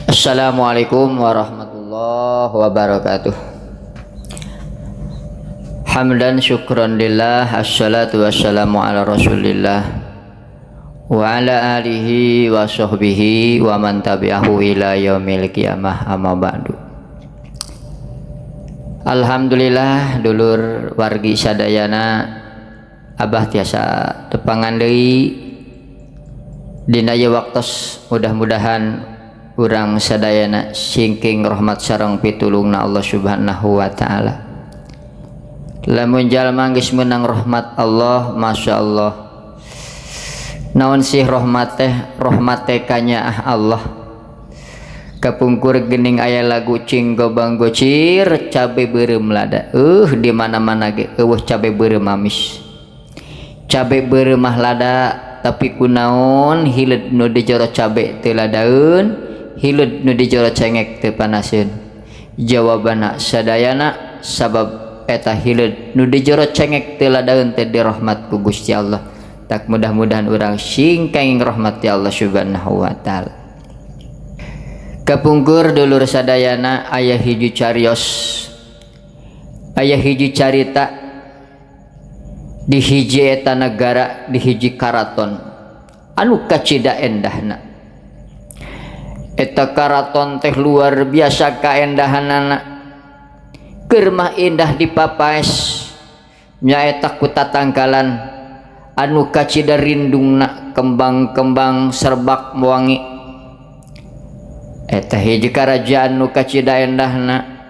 Assalamualaikum warahmatullahi wabarakatuh. Hamdan syukran lillah, assalatu wassalamu ala rasulillah wa ala alihi wa sahbihi wa man tabi'ahu ila yaumil qiyamah, amma ba'du. Alhamdulillah dulur wargi sadayana, abah tiasa tepangan deui dina ieu waktos. Mudah-mudahan urang sadayana singking rahmat sareng pitulungna Allah Subhanahu wa taala. Lamun jalma geus meunang rahmat Allah, Masya Allah. Naon sih rahmat teh? Rahmat teh kanyaah Allah. Kapungkur gening aya lagu cing gobang gocir cabe beureum lada. Di mana-mana ge eueuh cabe beureum amis. Cabe beureum mah lada, tapi kunaon hileud nu di jero cabe teu ladaeun, hileud nu di jero cengek teu panaseun? Jawabanna sadayana, sabab eta hileud nu di jero cengek teu ladaeun teh dirahmat ku Gusti Allah. Tak mudah-mudahan urang sing kenging rahmat ti Allah Subhanahu wa taala. Kapungkur dulur sadayana aya hiji carios, aya hiji carita di hiji eta negara, di hiji karaton anu kacida endahna. Eta karaton teh luar biasa kaendahanana, keur mah indah dipapaes nyaeta ku tatangkalan anu kacida rindungna kembang-kembang serbak wangi. Eta hiji karajaan nu kacida endahna.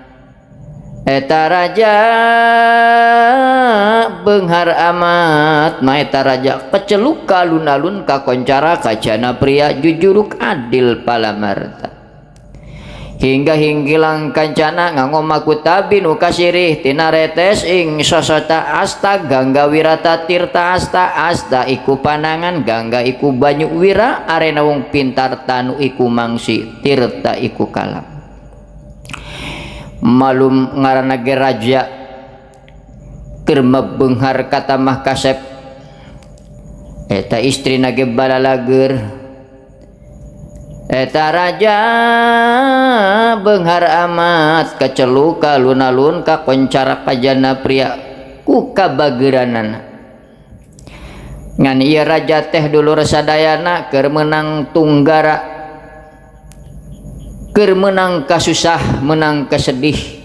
Eta raja beunghar amat, ma eta raja keceluk ka alun-alun kakoncara kacana pria jujuruk adil palamarta. Hingga hinggilang kancana nganggo makutabi nu kasirih tina retes ing sosota asta gangga wirata tirta asta. Asta iku panangan, gangga iku banyu, wira arena wong pintar, tanu iku mangsi, tirta iku kalam. Malum ngaranna ge raja keur beunghar katamah kasep, eta istrina ge balalageur. Eta raja beunghar amat keceluk ka alun-alun kakoncara kajana pria ku kabageranana. Ngan ieu raja teh dulur sadayana keur meunang tunggara, keur meunang kasusah, meunang kasedih.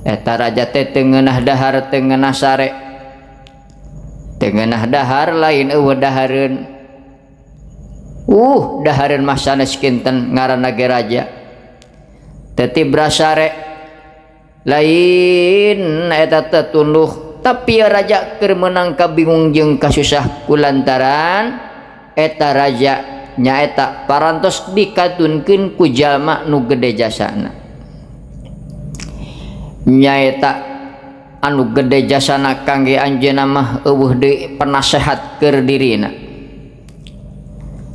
Eta raja teh teu ngeunah dahar, teu ngeunah sare. Teu ngeunah dahar lain eueuh dahareun. Dahareun mah sanes kinten ngaranna ge raja. Teu tibra sare lain eta teu tunduh, tapi raja keur meunang kabingung jeung kasusah kulantaran eta raja nyaeta parantos dikatunkeun ku jalma nu gede jasana. Nyaeta anu gede jasana kangge anjeunna mah eueuh deui penasehat keur dirina.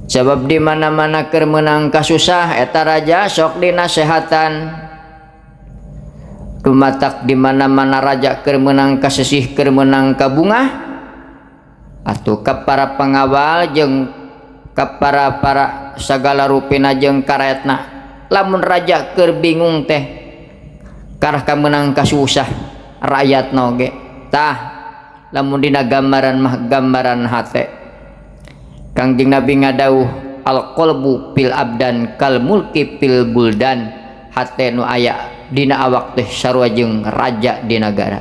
Sebab di mana-mana keur meunang kasusah eta raja sok dinasehatan. Dumatak di mana-mana raja keur meunang kasesih, keur meunang kabungah, atuh ka para pengawal jeung ka para sagala rupina jeung karetna. Lamun raja keur bingung teh karah ka meunang kasusah rakyatna oge. Tah lamun dina gambaran mah gambaran hate. Kangjeng Nabi ngadawuh al qalbu fil abdan kal mulki fil buldan, hate nu aya dina awak teh sarua jeung raja di nagara.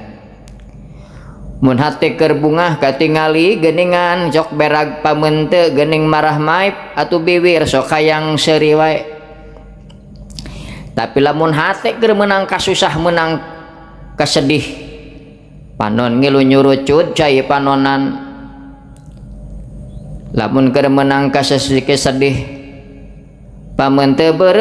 Mun hate keur bungah katingali geuningan sok berag pamente geuning marah maip atuh biwir sok hayang seuri wae. Tapi lamun hate keur meunang kasusah, meunang kasedih, panon ngilu nyurucut cai panonan. Lamun keur meunang kasesih sedih, pamente beureum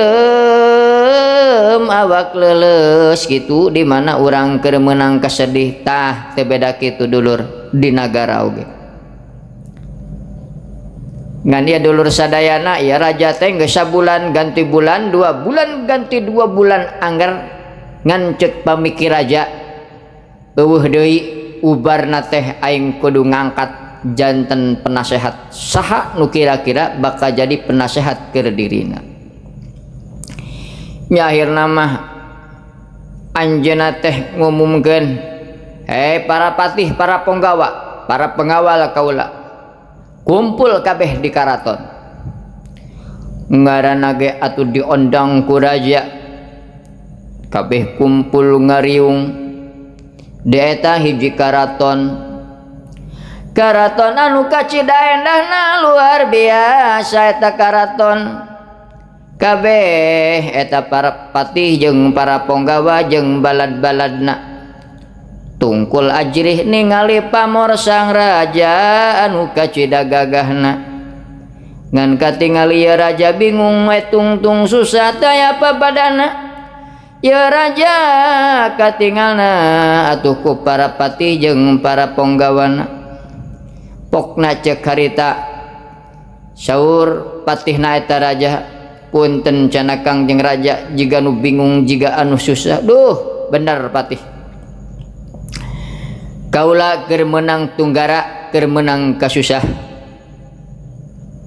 awak leuleus kitu. Di mana urang keur meunang kasedih tah teu beda kitu dulur di nagara oge. Ngan ieu dulur sadayana, ya raja teh geus sabulan ganti bulan, 2 bulan ganti 2 bulan, anggar ngan ceuk pamikir raja eueuh deui ubarna teh aing kudu ngangkat janten penasehat saha nu kira-kira bakal jadi penasehat keur dirina. Nya akhirna mah anjeunna teh ngumumkeun, "Hei para patih, para penggawa, para pengawal kaula, kumpul kabeh di karaton." Ngaranna ge atuh diondang ku raja, kabeh kumpul ngariung di eta hiji karaton. Karaton anu kacida endahna luar biasa eta karaton. Kabeh eta para patih jeung para ponggawa jeung balad-baladna tungkul ajrih ningali pamor sang raja anu kacida gagahna. Ngan katingali ya raja bingung we tungtung susah daya papadana. Ya raja katingalna atuh ku para patih jeung para ponggawana. Pokna ceuk harita saur patihna eta raja, punten cenah Kangjeng Raja jiga nu bingung jiga anu susah. Duh bener patih, kaula keur meunang tunggara keur meunang kasusah.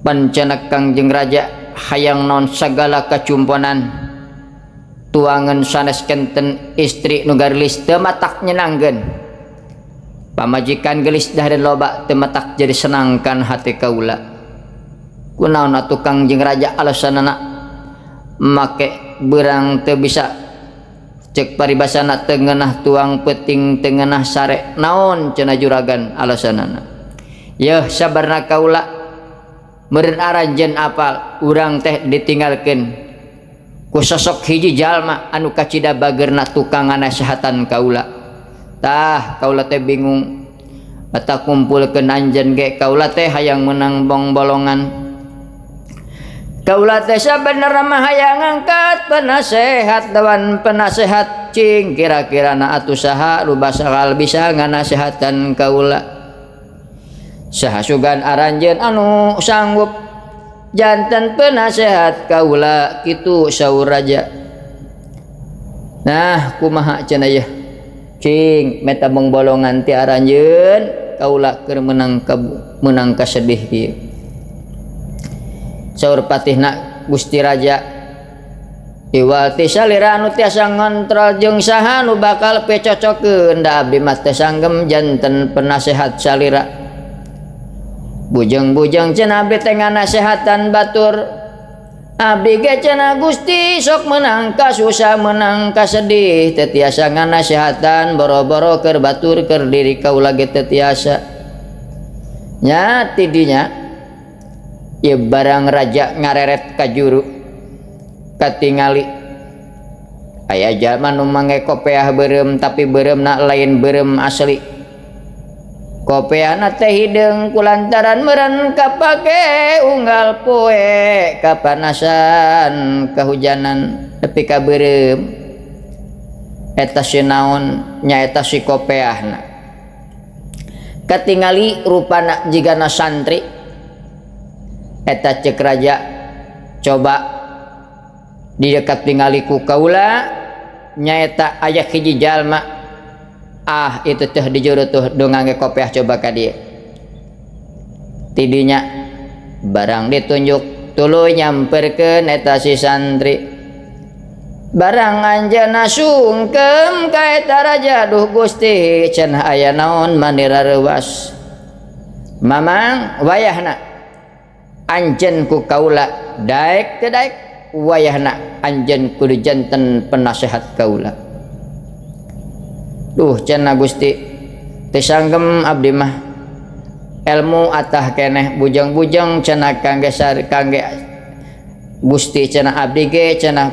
Pancana Kangjeng Raja hayang naon sagala kacumponan tuangan sanes kenten istri nu gareulis teu matak nyenangkeun, pamajikan geulis dahareun loba teu matak jadi senangkan hati kaula. Kunaon atuh Kangjeng Raja alasanana make beurang teu bisa cek paribasana teu ngeunah tuang peuting teu ngeunah sare, naon cenah juragan alasanana. Yeuh sabarna kaula meureun aranjeun apal urang teh ditinggalkeun ku sosok hiji jalma anu kacida bageurna tukang ngasehatan kaula. Tah kaula teh bingung eta kumpulkeun anjeun ge kaula teh hayang meunang bong-bolongan. Kaula teh sabenerna mah hayang ngangkat penasehat lawan penasehat cing kira-kirana atuh saha nu bakal bisa nganasehatan kaula. Saha sugan aranjeun anu sanggup janten penasehat kaula kitu saur raja. Nah kumaha cenah yeuh cing meta bong-bolongan ti aranjeun kaula keur meunang kasedih kieu. Saur patihna Gusti Raja iwal ti salira anu tiasa ngontrol jeung saha nu bakal pecocokeun da abdi mah teh sanggem janten penasehat salira. Bujeng-bujeng cenah abdi teh nganasehatan batur, abdi ge cenah Gusti sok meunang kasusah meunang kasedih teu tiasa nganasehatan boro-boro keur batur keur diri kaula ge teu tiasa. Nya tidinya ieu barang raja ngareret ka juru katingali aya jalma nu mange kopeah beureum tapi beureumna lain beureum asli. Kopeahna teh hideung kulantaran meureun kapake unggal poe kapanasan kahujanan nepi ka beureum. Eta si naon nyaeta si kopeahna. Katingali rupana jigana santri. Eta cek raja coba di dekat tingali ku kaula nyaeta aya hiji jalma ah itu teh di juru tuh dongangge kopiah coba ka dieu. Tidinya barang ditunjuk tuluy nyamperkeun eta si santri. Barang anjeunna sungkem ka eta raja, duh Gusti cenah aya naon manira reuwas. Mamang wayahna anjeun ku kaula daek teu daek wayahna anjeun kudu janten penasehat kaula. Duh cenah Gusti teu sanggem abdi mah ilmu atah keneh bujang-bujang cenah kangge kangge Gusti cenah abdi ge cenah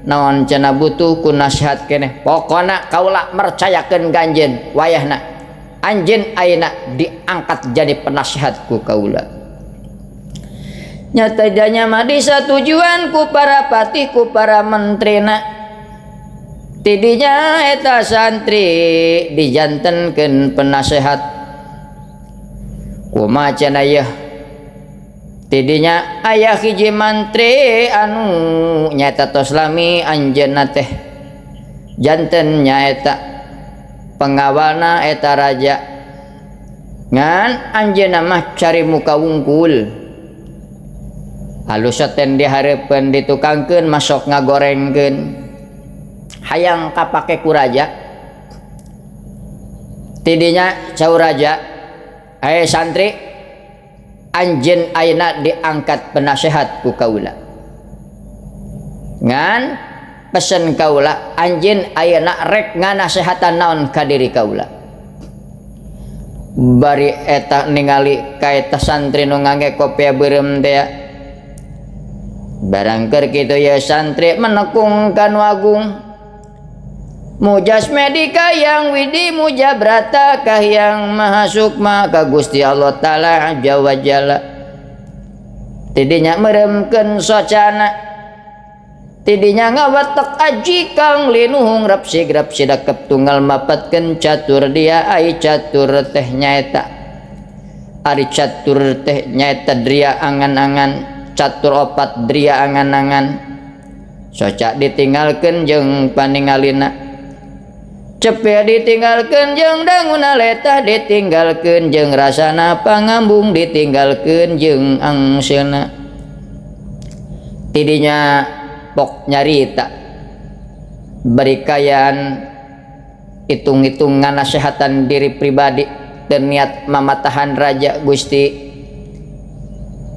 naon cenah butuh ku nasihat keneh. Pokona kaula mercayakeun ka anjeun wayahna anjeun ayeuna diangkat jadi penasihat ku kaula. Nyata tidaknya mah disatujuan ku para patih ku para menterina. Tidinya eta santri dijantenkeun penasehat. Kumaha cenah yeuh? Tidinya aya hiji mantri anu nyaeta tos lami anjeunna teh janten nyaeta pengawalna eta raja. Ngan anjeunna mah cari muka wungkul. Alus ten dihareupeun ditukangkeun masok ngagorengkeun. Hayang kapake ku raja. Tidinya cau raja, "Hai santri, anjeun ayeuna diangkat penasehat ku kaula. Ngan pesen kaula, anjeun ayeuna rek nganasehatan naon ka diri kaula." Bari eta ningali ka eta santri nu ngangge kopia beureum teh. Barang keur kitu ye santri menekung ka nu agung. Mujas medika yang widi mujabrata kahyang maha sukma ka Gusti Allah Ta'ala azza wa jalla. Tidinya meremkeun socana. Tidinya ngawatek aji kang linuhung rapsi grapsi dakep tunggal mapatkeun catur dia ai catur teh nyaeta. Ari catur teh nyaeta dria angan-angan, catur opat dria angan-angan. Soca ditinggalkeun jeung paningalina. Cepet ditinggalkeun jeung danguna letah ditinggalkeun jeung rasana pangambung ditinggalkeun jeung angseuna. Tidinya pok nyarita beri kayan hitung-hitungan nasehatan diri pribadi dan niat mamatahan raja. Gusti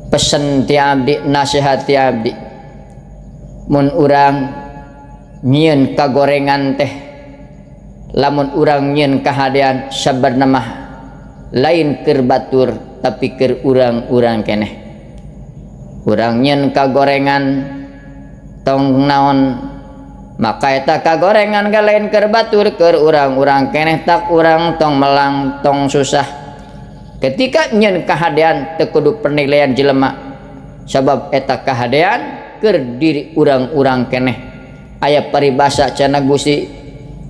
pesen ti abdi, nasihat ti abdi, mun urang nyieun kagorengan teh, lamun urang nyieun kahadean sabarna mah lain keur batur tapi keur urang-urang keneh. Urang nyieun kagorengan tong naon maka eta kagorengan ge lain keur batur keur urang-urang keneh, tak urang tong melang tong susah. Ketika nyieun kahadean teu kudu penilaian jelema, sabab eta kahadean keur diri urang-urang keneh. Aya paribasa cenah Gusti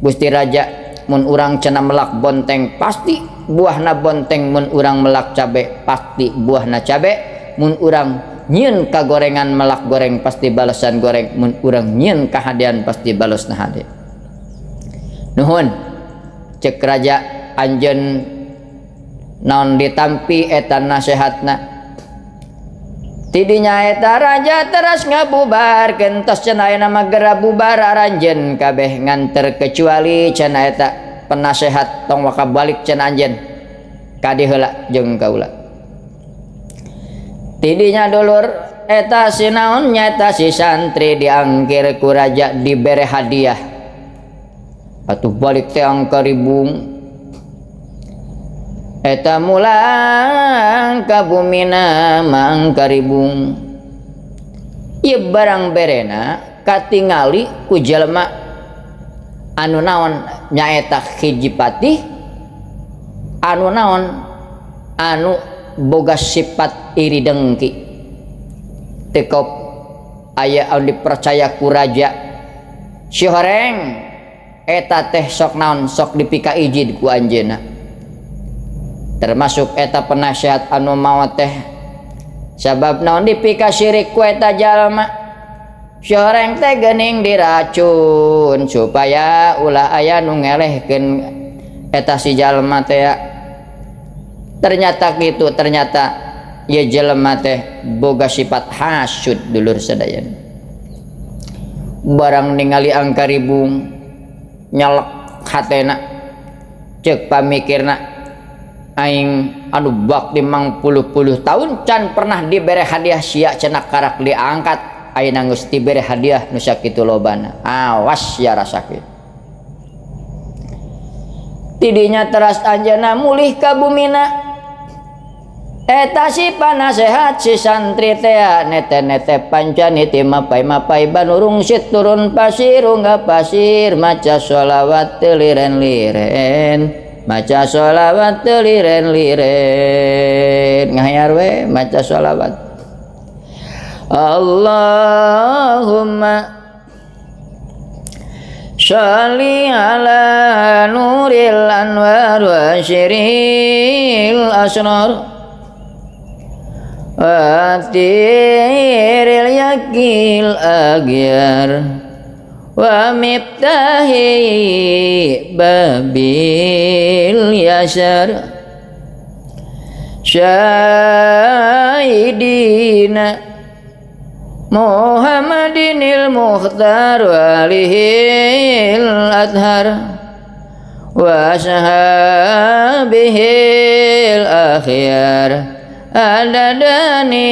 Gusti Raja, mun urang cenah melak bonteng pasti buahna bonteng, mun urang melak cabe pasti buahna cabe, mun urang nyieun kagorengan melak goreng pasti balasan goreng, mun urang nyieun kahadean pasti balesna hade. Nuhun cek raja, anjeun naon ditampi eta nasehatna. Tidinya eta raja teras ngabubarkeun, tos cenah ayeuna mah geura bubar aranjeun kabeh ngan terkecuali cenah eta penasehat tong waka balik cenah anjeun kadi heula jeung kaula. Tidinya dulur eta si naon nyata si santri diangkir ku raja dibere hadiah. Atuh balik teh angkaribung eta mulang ka bumina mangkaribung. Ieu barang berena katingali ku jelema anu naon nyaeta hiji patih anu naon anu boga sifat iri dengki. Tekop aya anu dipercaya ku raja si horeng eta teh sok naon sok dipika ijid ku anjeunna. Termasuk eta penasehat anu maot teh sabab naon dipika syirik ku eta jalma. Si horeng teh geuning diracun supaya ulah aya nu ngelehkeun eta si jalma teh. Ternyata kitu, ternyata ieu jelema teh boga sifat hasud dulur sadayana. Barang ningali angkaribung nyelek hatena, ceuk pamikirna, aing anu bakti mangpuluh-puluh tahun can pernah dibere hadiah sia cenah karak diangkat, ayeuna geus dibere hadiah nu sakitu lobana. Awas ya rasa kitu. Tidinya teras anjeunna mulih ka bumina. Eta si panasehat si santri tea nete-nete pancaniti mapai-mapai banurung sit turun pasir unggah pasir maca sholawat teu liren-liren maca sholawat teu liren-liren ngahayar we maca sholawat. Allahumma sholli ala nuril anwar wa syiril asrar wa tiril yakil agyar wa miftahi babil yasar syahidina Muhammadinil Mukhtar wa alihil adhar wa ashabihil akhyar adadani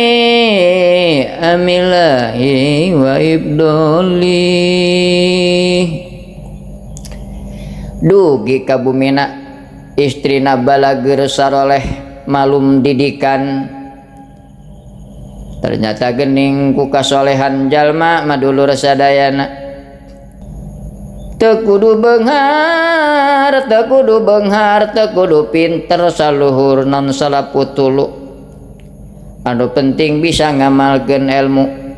amilahi wa ibdoli. Dugi ka bumina istrina balageur saroleh malum didikan. Ternyata gening ku kasolehan jalma madulur sadayana. Teu kudu beunghar, teu kudu beunghar, teu kudu pinter saluhur non salaputulu. Anu penting bisa ngamalkeun ilmu.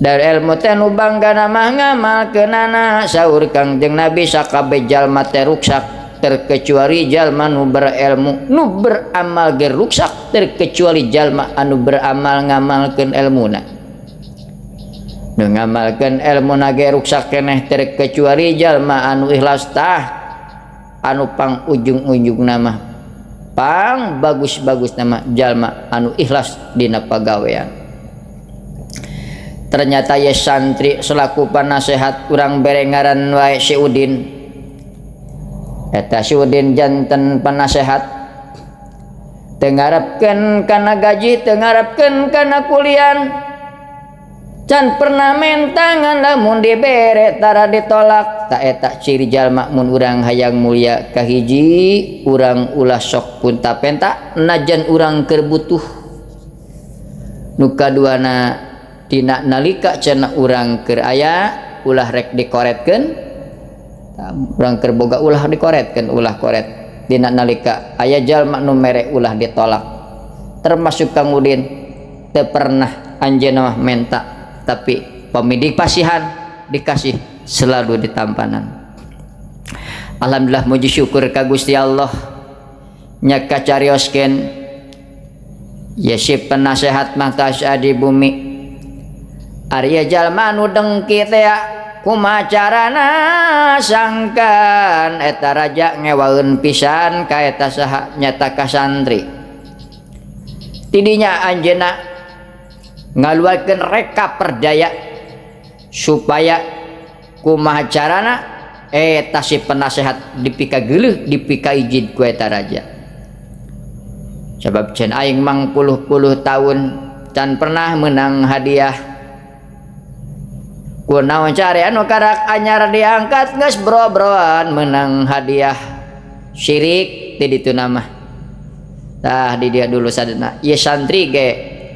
Dari ilmu teh nu banggana mah ngamalkeunana. Saur Kangjeng Nabi sakabeh jalma teh ruksak terkecuali jalma nu berilmu, nu beramal ge ruksak terkecuali jalma anu beramal ngamalkeun elmuna. Nu ngamalkeun elmuna ge ruksak keneh terkecuali jalma anu ikhlas tah anu pang ujung-ujungna mah pang bagus-bagus nama jalma anu ikhlas dina pagawean. Ternyata ye santri selaku panasehat urang bere ngaran wae si Udin. Eta si Udin janten panasehat. Teu ngarepkeun kana gaji, teu ngarepkeun kana kulian. Can pernah mentangan lamun dibere tara ditolak. Ta eta ciri jalma mun urang hayang mulia kahiji, urang ulah sok punta-penta najan urang keur butuh. Nu kaduana dina nalika cenah urang keur aya ulah rek dikoretkeun, urang keur boga ulah dikoretkeun, ulah koret. Dina nalika aya jalma nu mere ulah ditolak. Termasuk Kang Udin teu pernah anjeunna mah menta, tapi pemidik pasihan dikasih selalu ditampanan. Alhamdulillah muji syukur ka Gusti Allah nya kacarioskeun ye si penasehat mah tas di bumi. Ari jalma nu dengki teh kumaha carana sangkan eta raja ngewaeun pisan ka eta saha nyata ka santri. Tidinya anjeunna ngaluarkeun reka perdaya supaya kumaha carana eta si penasehat dipika geuleuh dipika ijid ku eta raja. Sabab cenah aing mang puluh-puluh tahun can pernah menang hadiah. Kunaon cari anu karak anyar diangkat geus bro-broan menang hadiah syirik ti ditu nama. Tah di dia dulu sadena ieu santri ge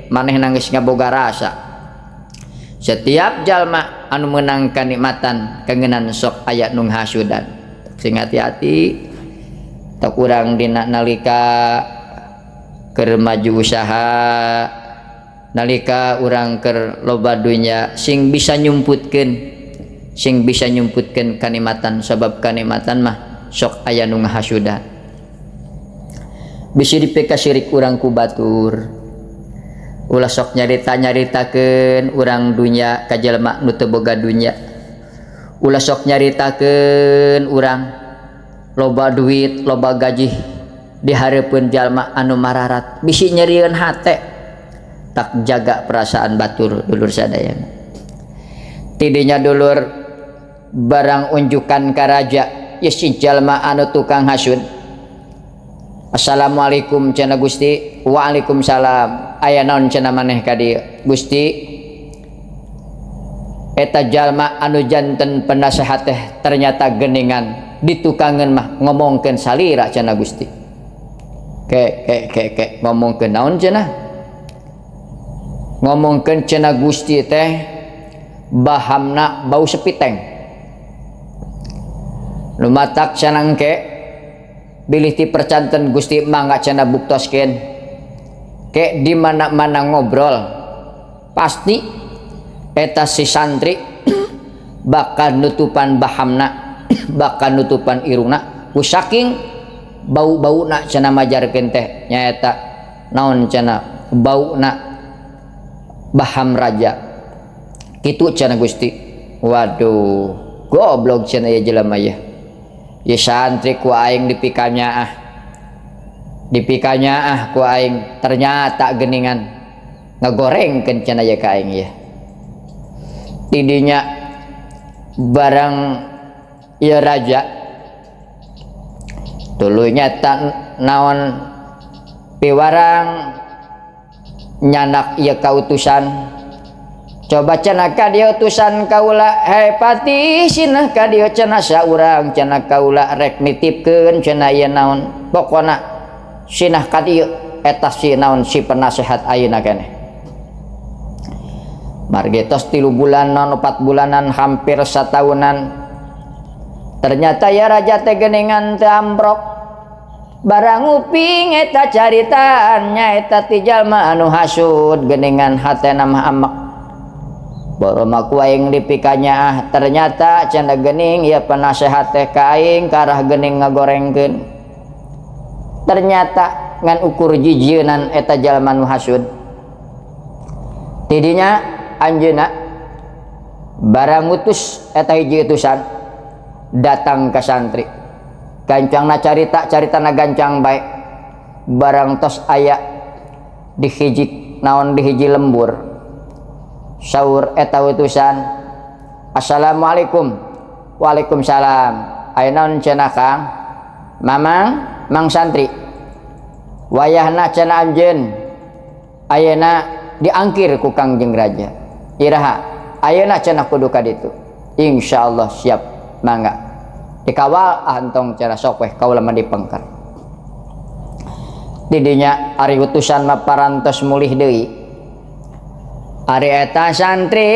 manehna geus ngaboga rasa. Setiap jalma anu meunang kanikmatan kangenan sok aya nu ngahasudan. Sing hati-hati tok urang dina nalika keur maju usaha, nalika urang keur loba dunya sing bisa nyumputkeun, sing bisa nyumputkeun kanikmatan, sabab kanikmatan mah sok aya nu ngahasudan. Bisi dipika sirik urang ku batur. Ulah sok nyarita-nyaritakeun urang dunya ka jelema nu teu boga dunya. Ulah sok nyaritakeun urang loba duit, loba gaji dihareupeun jalma anu mararat, bisi nyerieun hate. Tak jaga perasaan batur dulur sadayana. Tidinya dulur barang unjukan ka raja ye si jalma anu tukang hasud. Assalamualaikum cenah Gusti. Waalaikumsalam. Aya naon cenah maneh ka dieu Gusti? Eta jalma anu janten penasehat teh ternyata geningan ditukangeun mah ngomongkeun salira cenah Gusti. Ke ke ke ke ngomongkeun naon cenah? Ngomongkeun cenah Gusti teh bahamna bau sepiteng. Lumatak cenah engke bilih ti percanten Gusti mangga cenah buktoskeun. Ke di mana-mana ngobrol pasti eta si santri bakal nutupan bahamna, bakal nutupan irungna ku saking bau-bauna cenah majarkeun teh nyaeta naon cenah bauna baham raja. Kitu cenah Gusti. Waduh, goblok cenah ieu jelema ieu. Ieu santri ku aing dipikanya ah. Dipikanya ah ku aing ternyata geningan. Ngagorengkeun cenah ye ka aing ieu. Tidinya barang ieu raja tuluy nyata naon piwarang nyanak ieu kautusan. Coba cenah ka dieu utusan kaula, hei patih sinah ka dieu cenah saurang cenah kaula rek nitipkeun cenah ieu naon. Pokona sinah ka dieu eta si naon si penasehat ayeuna keneh. Margi tos 3 bulanan 4 bulanan hampir satahunan. Ternyata ya raja teh geuningan teu amprok. Barang nguping eta caritaan nyaeta ti jalma anu hasud geuningan hatena mah amek. Boro mah ku aing dipikanyaah, ternyata cenah geuning ieu penasehat teh ka aing karah geuning ngagorengkeun. Ternyata ngan ukur jijieunan eta jalma nu hasud. Tidinya anjeunna barang ngutus eta hiji utusan datang ke santri. Gancangna carita, caritana gancang bae. Barang tos aya di hiji naon di hiji lembur. Saur eta utusan, assalamualaikum. Waalaikumsalam. Aya naon cenah Kang? Mamang, mang santri. Wayahna cenah anjeun ayeuna diangkir ku Kangjeng Raja. Iraha ayeuna cenah kudu ka ditu. Insyaallah siap, mangga. Dikawal antong cenah sok weh kaula mah dipengker. Didinya ari utusan mah parantos mulih deui. Ari eta santri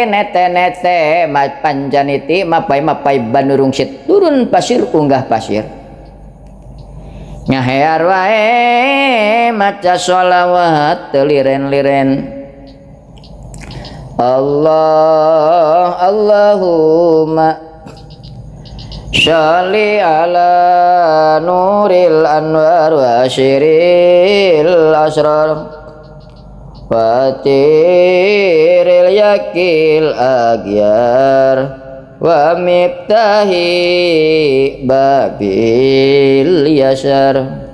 nete-nete pancaniti mapai-mapai banurung sit turun pasir unggah pasir. Ngahear wae maca sholawat teu liren-liren. Allah Allahumma sholli ala nuril anwar wa syiril asrar wa tiril yakil agyar wa miftahi babil yasar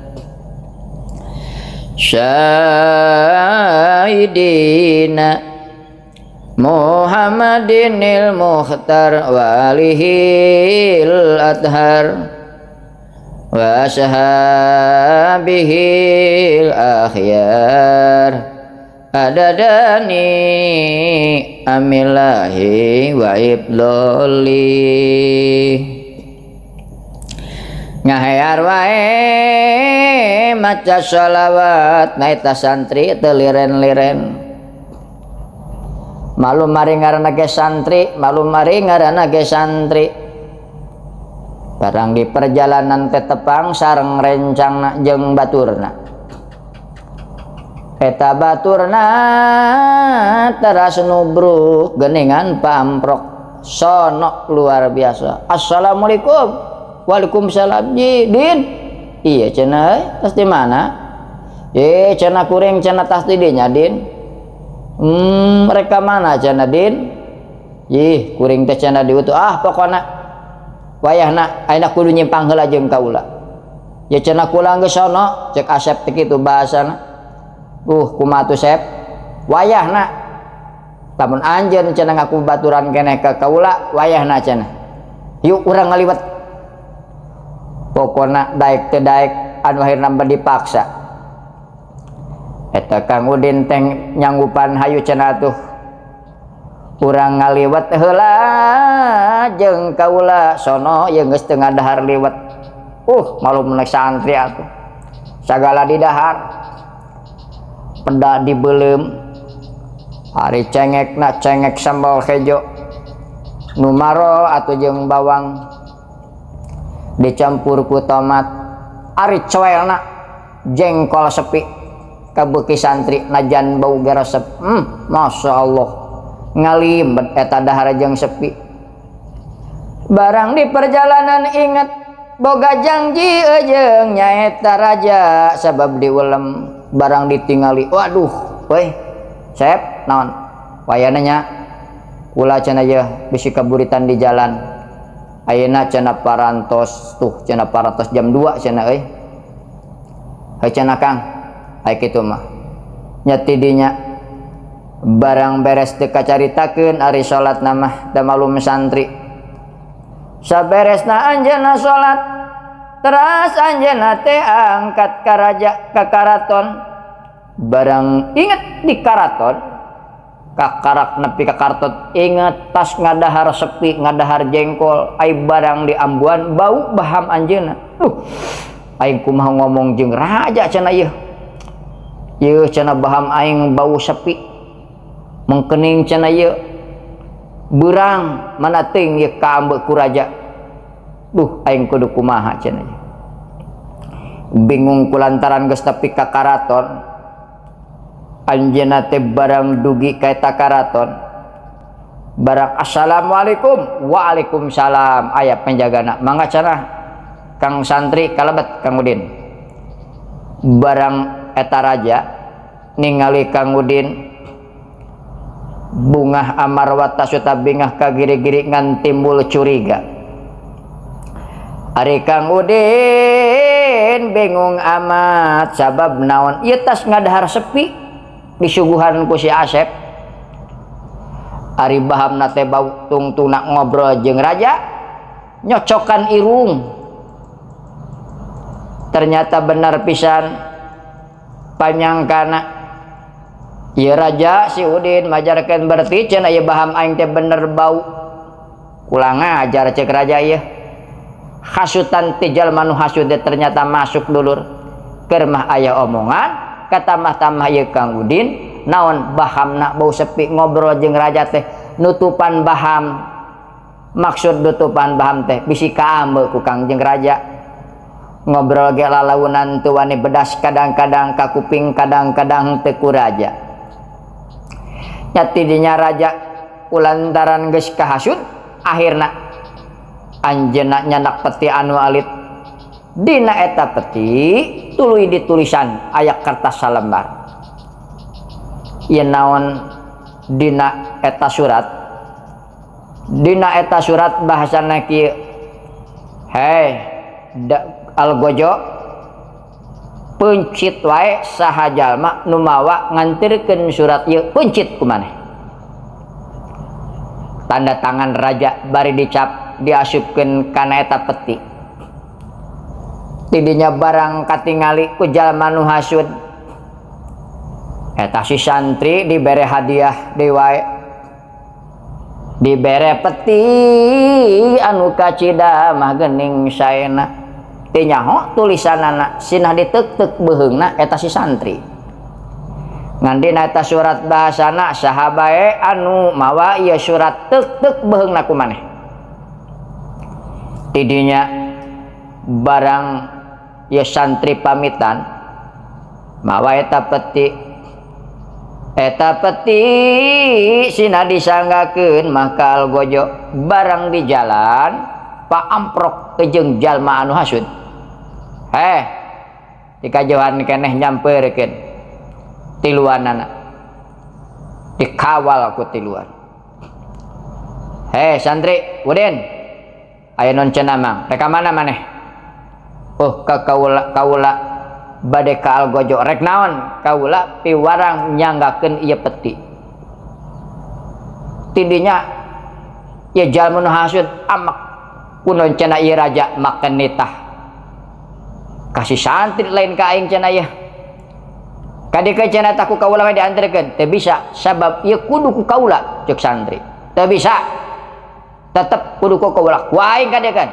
syahidina Muhammadinil Mukhtar walihil athar wa ashabihil akhyar adadani amillahi wa ibdoli. Ngahear wae maca sholawat naeta santri teu liren-liren. Malu mari ngaranna ge santri, malu mari ngaranna ge santri. Barang di perjalanan teh tepang sareng rencangna jeung baturna. Eta baturna teras nubruk geningan pamprok sonok luar biasa. Assalamualaikum. Waalaikumsalam ji din. Iya cenah euy, tas di mana? Cenah kuring cenah tas di dinya din. Mereka mana cenah din? Ih, kuring teh cenah diutuh. Ah, pokona wayahna ayeuna kudu nyimpang heula jeung kaula. Ya cenah kula geus sono, cek Asep teh kitu bahasana. Kumaha tuh Sep? Wayahna lamun anjeun cenah ngaku baturan keneh ka kaula, wayahna cenah. Yuk urang ngaliwet. Pokona daek teu daek anu akhirna mah dipaksa. Eta Kang Udin teh nyanggupan hayu cenah tuh. Urang ngaliwet heula jeung kaula sono ieu geus teu ngadahar liwet. Malu menek santri atuh. Sagala didahar. Peda dibeuleum. Ari cengekna cengek sambal hejo. Nu maro atuh jeung bawang dicampur ku tomat. Ari coelna jengkol sepi. Kabeuki santri najan bau geresep. Masya Allah. Ngalimbet eta dahar jeung sepi. Barang di perjalanan inget boga janji jeung nyaeta raja sabab diulem barang ditingali. Waduh, weh. Sep naon? Wayana nya kula cenah ye bisi kaburitan di jalan. Ayeuna cenah parantos tuh cenah parantos jam 2 cenah euy. Heuh cenah Kang. Ai kitu mah. Nya tidinya barang beres teu kacaritakeun ari salat mah da malum santri. Saberesna anjeunna salat teras anjeunna teh angkat ka raja ka karaton. Barang inget di karaton kakarak nepi ka kartot inget tas ngadahar sepi ngadahar jengkol ai barang di ambuan bau baham anjeunna. Aing kumaha ngomong jeung raja cenah ieu. Ieu cenah baham aing bau sepi. Mengkening cenah ieu. Beurang mana teuing ieu kaambe ku raja. Duh aing kudu kumaha cenah ieu. Bingung kulantaran geus nepi ka karaton. Anjeunna teh barang dugi ka eta karaton. Barang assalamualaikum, waalaikumsalam aya penjagana. Mangga cenah Kang santri kalebet Kang Udin. Barang eta raja ningali Kang Udin bungah amarwata suta bingah ka giri-giri ngan timbul curiga. Ari Kang Udin bingung amat sabab naon ieu tas ngadahar sepi disuguhan ku si Asep. Ari bahamna teh bau tungtungna ngobrol jeung raja nyocokan irung. Ternyata benar pisan panyangkana ieu raja si Udin majarkeun berarti cenah ieu baham aing teh bener bau. Ulah ngajar cek raja ieu. Hasutan ti jalma nu hasud ternyata masuk dulur. Keur mah aya omongan katamah-tamah ieu Kang Udin naon bahamna bau sepi ngobrol jeung raja teh nutupan baham. Maksud nutupan baham teh bisi kaambe ku Kang jeung raja. Ngobrol ge lalaunan teu wani bedas kadang-kadang ka kuping kadang-kadang teu ku raja. Nya tidinya raja kulantaran geus kahasut akhirna anjeunna nyandak peti anu alit. Dina eta peti tuluy ditulisan aya kertas salembar. Ieu naon dina eta surat? Dina eta surat bahasana kieu. Hei Algojo peuncit wae saha jalma nu mawa ngantirkeun surat ieu peuncit ku maneh. Tanda tangan raja bari dicap diasupkeun kana eta peti. Tidinya barang katingali ku jalma nu hasud. Eta si santri dibere hadiah deui wae. Dibere peti anu kacida mah geuning saena. Teu nyaho tulisanana sinah diteuk-teuk beuheungna eta si santri. Ngan dina eta surat bahasana saha bae anu mawa ieu surat teuk-teuk beuheungna ku maneh. Tidinya barang ieu santri pamitan mawa eta peti. Eta peti sina disanggakeun mah ka Algojo. Barang di jalan paamprok jeung jalma anu hasud. Heh, dikajohan keneh nyamperkeun tiluanana. Dikawal ku tiluan. Heh santri, Udin. Aya non cenah mang, rek ka mana maneh? Oh, ka kaula kaula bade ka Algojo. Rek naon? Kaula piwarang nyanggakeun ieu peti. Tidinya ieu jalma nu hasud amek kunon cenah ieu raja maken nitah. Kasih santri lain ka aing cenah ieu. Kadika cenah tah ku kaula we dianterkeun, teu bisa sabab ieu kudu ku kaula ceuk santri. Teu bisa. Tetep kudu ku kaula. Ku aing kadiekeun.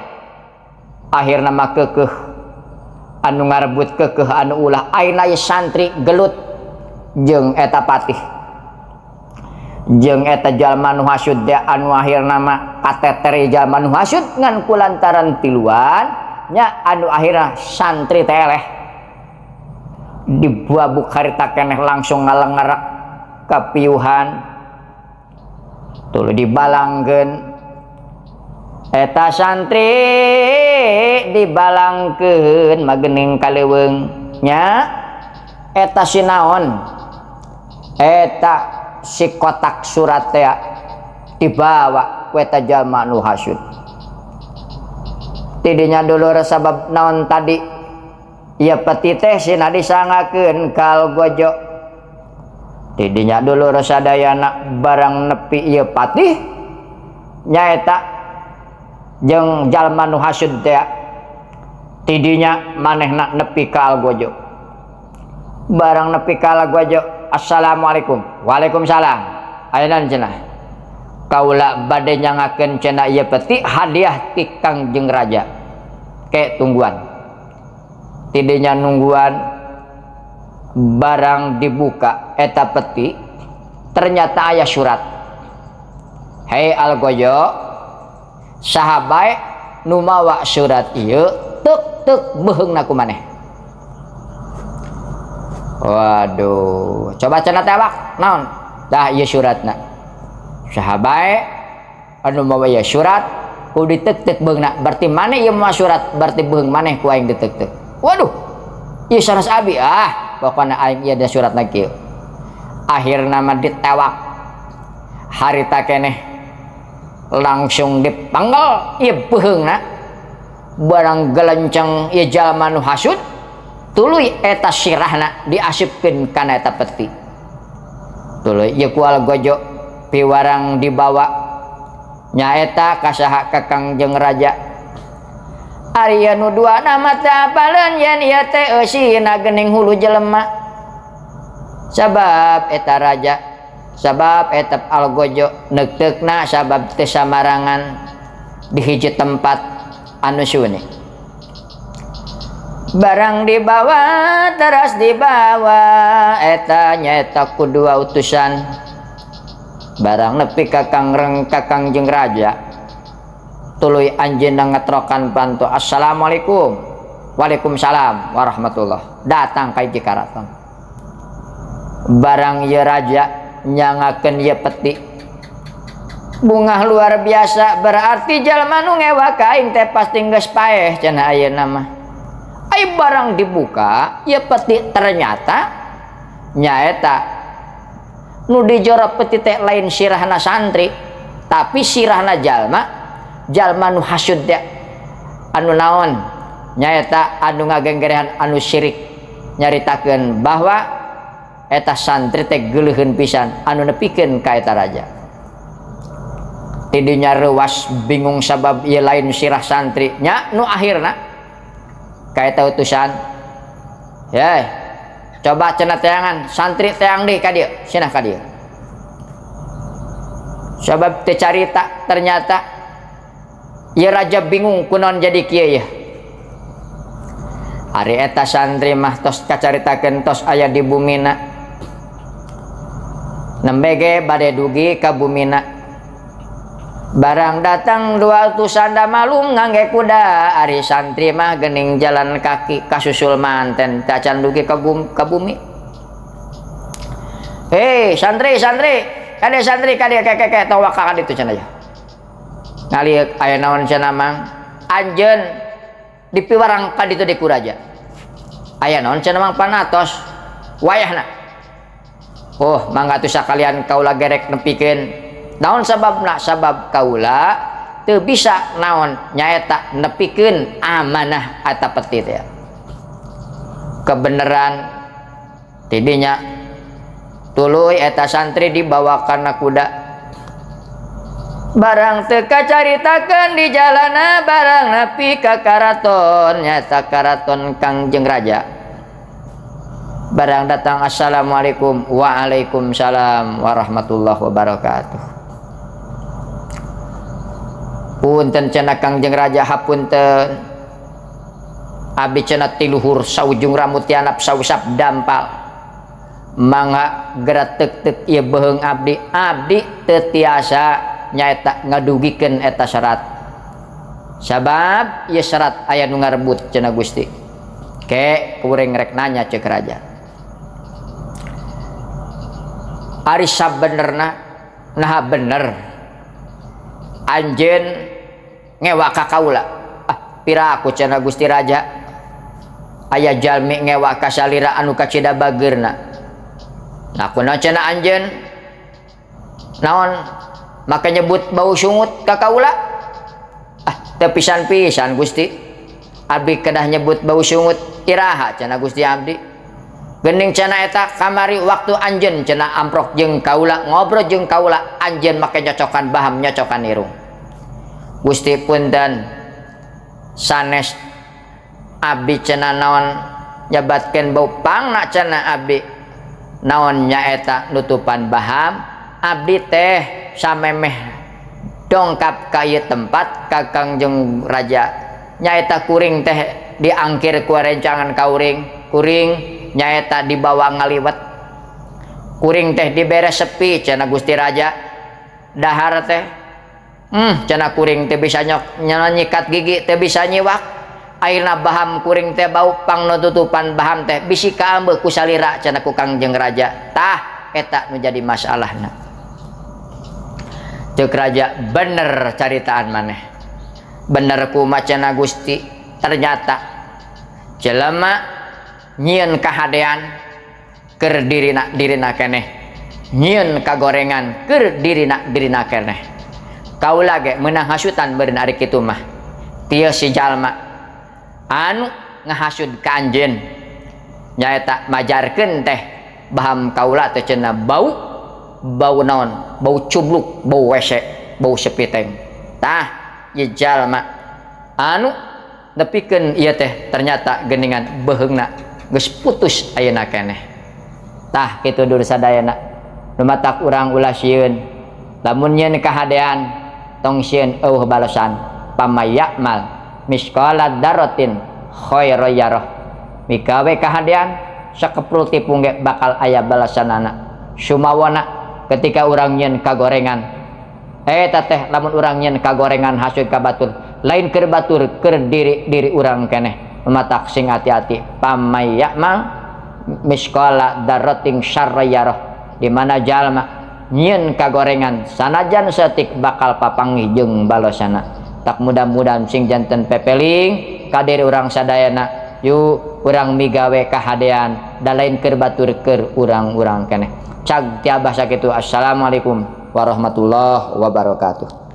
Akhirna mah keukeuh anu ngarebut keukeuh anu ulah ayeuna ieu santri gelut jeung eta patih. Jeung eta jalma nu hasud teh anu akhirna mah kateter jalma nu hasud ngan kulantaran tiluan nya anu akhirna santri teh eleh. Dibabuk harita keneh langsung ngalengerak kapiuhan tuluy dibalangkeun eta santri dibalangkeun magening kaleuweung nya eta si naon eta si kotak surat teh dibawa ku eta jalma nu hasud. Tidinya dulur sabab naon tadi ieu peti teh sina disangakeun ka Algojo. Tidinya dulur sadayana barang nepi ieu patih nyaeta jeung jalma nu hasud teh. Tidinya manehna nepi ka Algojo. Barang nepi ka Algojo, assalamualaikum. Waalaikumsalam. Ayeuna cenah. Kaula bade nyangakeun cenah ieu peti hadiah ti Kangjeng Raja. Ke tungguan. Tidinya nungguan barang dibuka eta peti ternyata aya surat. Hei Algojo, saha bae nu mawa surat ieu tek-tek beuheungna ku maneh. Waduh, coba cenah tewak naon? Dah ieu suratna. Saha bae anu mawa ieu surat ku ditek-tek beungna, berarti maneh ieu mawa surat, berarti beuheung maneh ku aing ditek-tek. Waduh, ieu sanes abi, ah pokona aing ieu da suratna kieu. Akhirna mah ditewak. Harita keneh langsung dipanggal ieu beuheungna. Barang gelenceng ieu jalma nu hasud tuluy eta sirahna diasupkeun kana eta peti. Tuluy ieu ku Algojo piwarang dibawa nyaeta ka saha ka Kangjeng Raja. Ari ieu nu dua nama teh apaleun yen ieu teh eusina geuning hulu jelema. Sabab eta raja, sabab eta Algojo neukteukna sabab teu samarangan di hiji tempat anu sunyi. Barang dibawa teras dibawa eta nyaeta ku dua utusan. Barang nepi ka Kangjeng Raja tuluy anjeunna ngetrokan pantu, assalamualaikum. Waalaikumsalam warahmatullah. Datang ka hiji karaton. Barang ieu raja nyangakeun ieu peti bungah luar biasa, berarti jalma nu ngewa ka aing teh pasti geus paeh cenah ayeuna mah. Ai barang dibuka ieu peti ternyata nyaeta nu dijorok peti teh lain sirahna santri, tapi sirahna jalma, jalma nu hasud teh anu naon nyaeta anu ngagenggerehan anu syirik, nyaritakeun bahwa eta santri teh geuleuheun pisan anu nepikeun ka eta raja. Tidinya reuas bingung sabab ieu lain sirah santri nya nu akhirna ka eta utusan. Yeh, coba cenah teangan santri teang deui ka dieu, cenah ka dieu. Sabab teu carita ternyata ieu raja bingung kunaon jadi kieu yeuh. Ari eta santri mah tos kacaritakeun tos aya di bumina. Nembe ge bade dugi ka bumina. Barang datang dua utusan da malum ngangge kuda, ari santri mah geuning jalan kaki kasusul manten tacan dugi ka bumi. Hei santri santri, kade santri kade keke tong waka ka ditu cenah aya. Ngalieu aya naon cenah mang? Anjeun dipiwarang ka ditu di ku raja. Aya naon cenah mang panatos wayahna. Oh, mangga atuh sakalian kaula gerek nepikeun. Naon sababna? Sabab kaula teu bisa naon nyaeta nepikeun amanah eta peti teh. Kebenaran tidinya tuluy eta santri dibawa kana kuda. Barang teu kacaritakeun di jalana barang nepi ka karaton nyaeta karaton Kangjeng Raja. Barang datang assalamualaikum. Waalaikumsalam warahmatullahi wabarakatuh. Punten cenah Kangjeng Raja, hapunten abdi cenah tiluhur saujung rambut tianap sausap dampal. Mangga geura tek-tek ieu beuheung abdi, abdi teu tiasa nyaeta ngadugikeun eta syarat. Sabab ieu syarat aya nu ngarebut cenah Gusti. Ke kuring rek nanya ceuk raja. Ari sabenerna naha bener anjeun ngewa ka kaula. Ah, piraku cenah Gusti Raja. Aya jalmi ngewa ka salira anu kacida bageurna. Nah kunaon cenah anjeun? Naon maka nyebut bau sungut ka kaula? Ah, teu pisan-pisan Gusti. Abdi kedah nyebut bau sungut iraha cenah Gusti abdi. Geuning cenah eta kamari waktu anjeun cenah amprok jeung kaula ngobrol jeung kaula anjeun make nyocokan baham nyocokan irung. Gusti punten sanes abdi cenah naon nyebatkeun bau pangna cenah abdi naon nyaeta nutupan baham abdi teh samemeh dongkap ka ieu tempat ka Kangjeng Raja nyaeta kuring teh diangkir ku rencangan ka uring kuring nyaeta dibawa ngaliwet kuring teh dibere sepi cenah Gusti Raja dahar teh cenah kuring teh bisa nyikat gigi teh bisa nyiwak airna baham kuring teh bau pang nu tutupan baham teh bisi kaambeu ku salira cenah ku Kangjeng Raja. Tah eta nu jadi masalahna. Ceuk raja bener caritaan maneh bener kumaha cenah Gusti ternyata jelema nyieun kahadean keur dirina dirina keneh nyieun kagorengan keur dirina dirina keneh kaula ge meunang hasutan beureun ari kitu mah tieu si jalma anu ngahasud ka anjeun nyaeta majarkeun teh baham kaula teh cenah bau bau naon bau cubluk bau wese bau sepiteng. Tah ieu jalma anu nepikeun ieu teh ternyata geuningan beuheungna geus putus ayeuna keneh. Tah kitu dulur sadayana nu matak urang ulah sieun lamun nyieun kahadean tong sieun eueuh balesan pamayamal misqala dzarratin khairan yarah migawe kahadean sakeprul tipung ge bakal aya balasanana. Sumawana ketika urang nyieun kagorengan eta teh lamun urang nyieun kagorengan hasud ka batur lain keur batur keur diri diri urang keneh matak sing hati-hati pamayamal misqala dzarratin syarra yarah di mana jalma nyieun kagorengan sanajan saeutik bakal papanggih jeung balosana. Tak mudah-mudahan sing janten pepeling ka diri urang sadayana yuk urang migawe kahadean da lain keur batur keur urang-urang keneh. Cag ti abah sakitu. Assalamualaikum warahmatullahi wabarakatuh.